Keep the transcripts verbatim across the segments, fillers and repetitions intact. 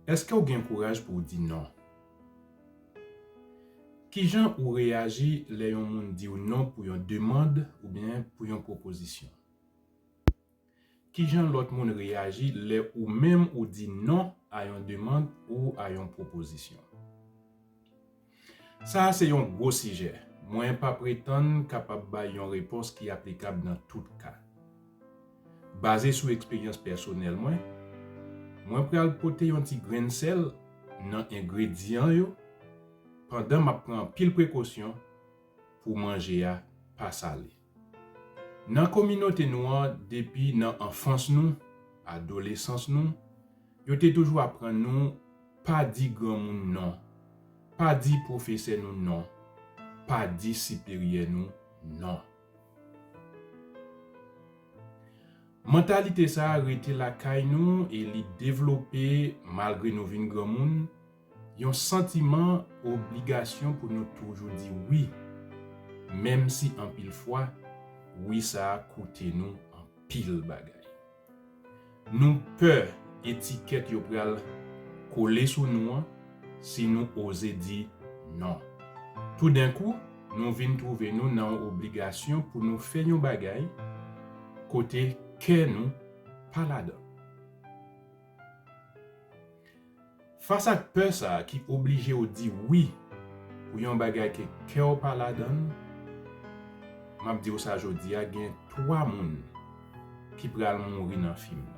Èske w gen kouraj pou w di non? Kijan ou reyaji lè yon moun di w non pou yon demann oubyen pou yon pwopozisyon? Kijan lòt moun reyaji lè ou menm ou di non a yon demann ou a yon pwopozisyon? Sa a se yon gwo sijè. Mwen pa pretann kapab bay yon repons ki aplikab nan tout ka. Baze sou eksperyans pèsonèl mwen, mwen pral pote yon ti grenn sèl nan engredyan yo pandan m ap pran anpil prekosyon pou manje a pa sale. Nan kominote nou an, depi nan anfans nou, adolesans nou, yo te toujou aprann nou pa di granmoun non, pa di pwofesè nou non, pa di siperyè nou non. Mantalite sa a rete lakay nou e li devlope malgre nou vin granmoun, yon santiman obligasyon pou nou toujou di wi, menm si anpil fwa, wi sa a koute nou anpil bagay. Nou pè etikèt yo pral kole sou nou an si nou oze di non. Toudenkou, nou vin twouve nou nan yon obligasyon pou nou fè yon bagay kote kè nou pa ladan. Fas ak pè sa a ki oblije w di wi pou yon bagay ke kè w pa ladan l, m ap di w sa jodi a, gen twa moun ki pral mouri nan fim nan.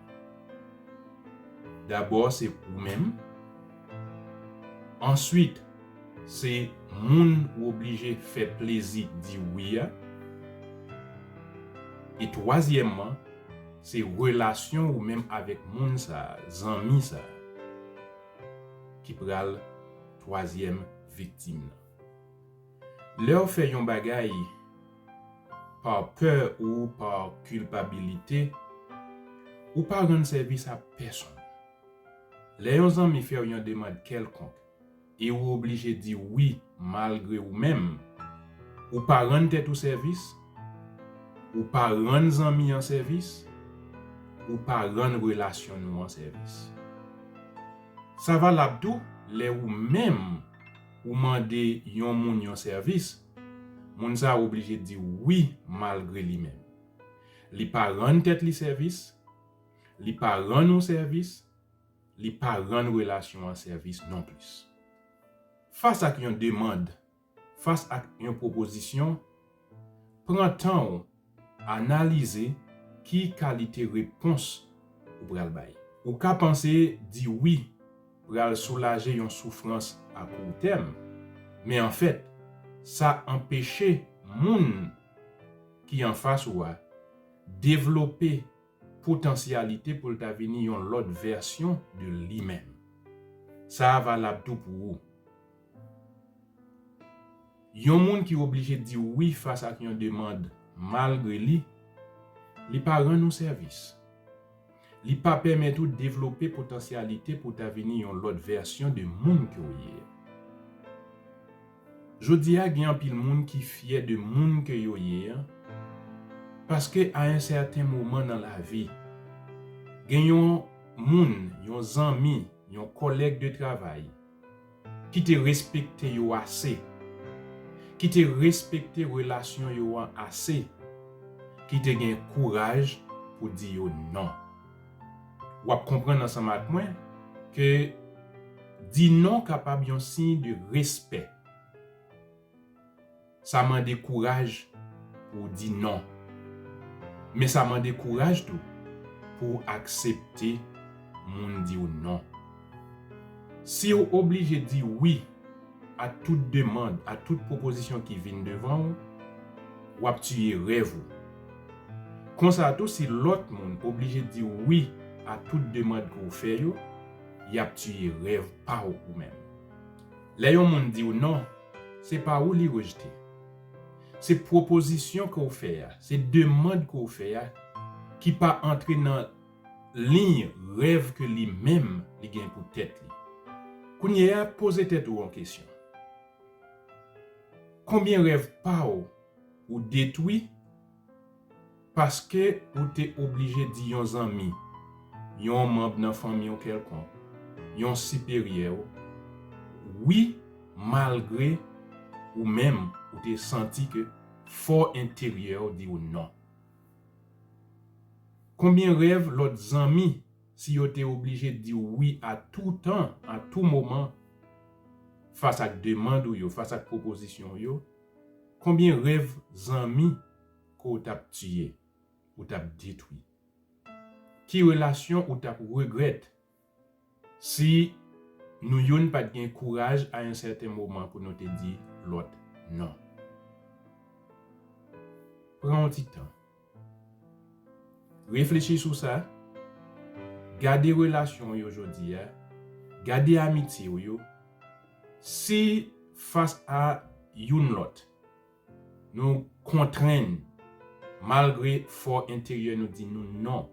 Dabò, se ou menm. Answit, se moun ou oblije fè plezi di wi a. E twazyèmman, se relasyon ou menm avèk moun sa a, zanmi sa a, ki pral twazyèm viktim nan. Lè w fè yon bagay pa pè ou pa kilpabilite, ou pa rann sèvis a pèsonn. Lè yon zanmi fè w yon demann kèlkonk e ou oblije di wi malgre ou menm, ou pa rann tèt ou sèvis, ou pa rann zanmi an sèvis, ou pa rann relasyon nou an sèvis. Sa valab tou lè ou menm ou mande yon moun yon sèvis, moun sa a oblije di wi malgre li menm. Li pa rann tèt li sèvis, li pa rann ou sèvis, li pa rann relasyon an sèvis nonplis. Fas ak yon demann, fas ak yon pwopozisyon, pran tan w analize ki kalite repons ou pral bay. Ou ka panse di wi pral soulaje yon soufrans a kou tèm, men anfèt, sa anpeche moun ki anfas ou a devlope potansyalite pou l ta vini yon lòt vèsyon de li menm. Sa a valab tou pou ou. Yon moun ki oblije di wi fas ak yon demann malgre li, li pa rann ou sèvis. Li pa pèmèt ou devlope potansyalite pou ta vini yon lòt vèsyon de moun ke w ye a. Jodi a, gen anpil moun ki fyè de moun ke yo ye a, paske a yon sèten moman nan lavi, gen yon moun, yon zanmi, yon kòlèg de travay, ki te respekte yo ase, ki te respekte relasyon yo an ase, ki te gen kouraj pou di yo non. W ap konprann ansanm ak mwen ke di non kapab yon siy de respè. Sa mande kouraj pou w di non. Men sa mande kouraj tou pou w aksepte moun di w non. Si w oblije di wi a tout demann, a tout pwopozisyon ki vin devan w, w ap tiye rèv ou. Konsa tou, si lòt moun oblije di wi a tout demann ke w fè yo, y ap tiye rèv pa w ou menm. Lè yon moun di w non, se pa ou li rejte. Se pwopozisyon ke w fè a, se demann ke w fè a ki pa antre nan liy rèv ke li menm li gen pou tèt li. Kounye a, poze tèt ou yon kesyon. Konbyen rèv pa w ou detwi paske ou te oblije di yon zanmi, yon manm nan fanmi w kèlkonk, yon siperyè w wi, malgre ou menm ou te santi ke fò enteryè w di w non. Konbyen rèv lòt zanmi, si yo te oblije di w wi a tou tan, a tou moman, fas ak demann ou yo, fas ak pwopozisyon w yo, konbyen rèv zanmi ke w t ap tiye, ou t ap detwi? Ki relasyon ou t ap regrèt si nou youn pa t gen kouraj a yon sèten moman pou nou te di lòt non? Pran yon ti tan. Reflechi sou sa. Gade relasyon w yo jodi a. Gade amitye w yo. Si fas a youn lòt, nou kontrenn, malgre fò enteryè nou di nou non,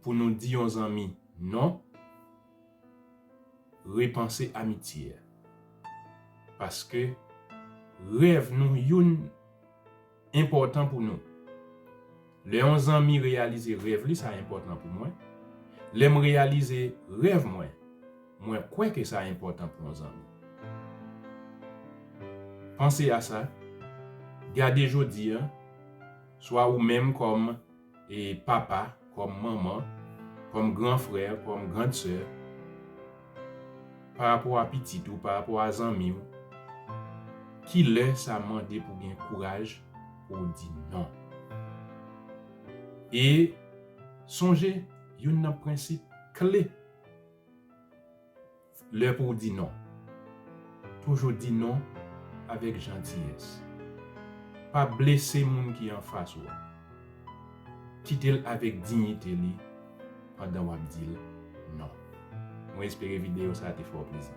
pou nou di yon zanmi non, repanse amitye a. Paske rèv nou youn enpòtan pou nou. Lè yon zanmi reyalize rèv li, sa enpòtan pou mwen. Lè m reyalize rèv mwen, mwen kwè ke sa enpòtan pou yon zanmi. Panse a sa. Gade jodi a, swa ou menm kòm e papa, kòm manman, kòm gran frè, kòm grand sè, pa rapò a pitit ou, pa rapò a zanmi w, ki lè sa mande pou gen kouraj pou w di non. E sonje, youn nan prensip kle lè pou w di non. Toujou di non avèk jantiyès. Pa blese moun ki anfas ou a. Kite l avèk diyite li pandan w ap di l non. Mwen espere videyo sa a te fè w plezi.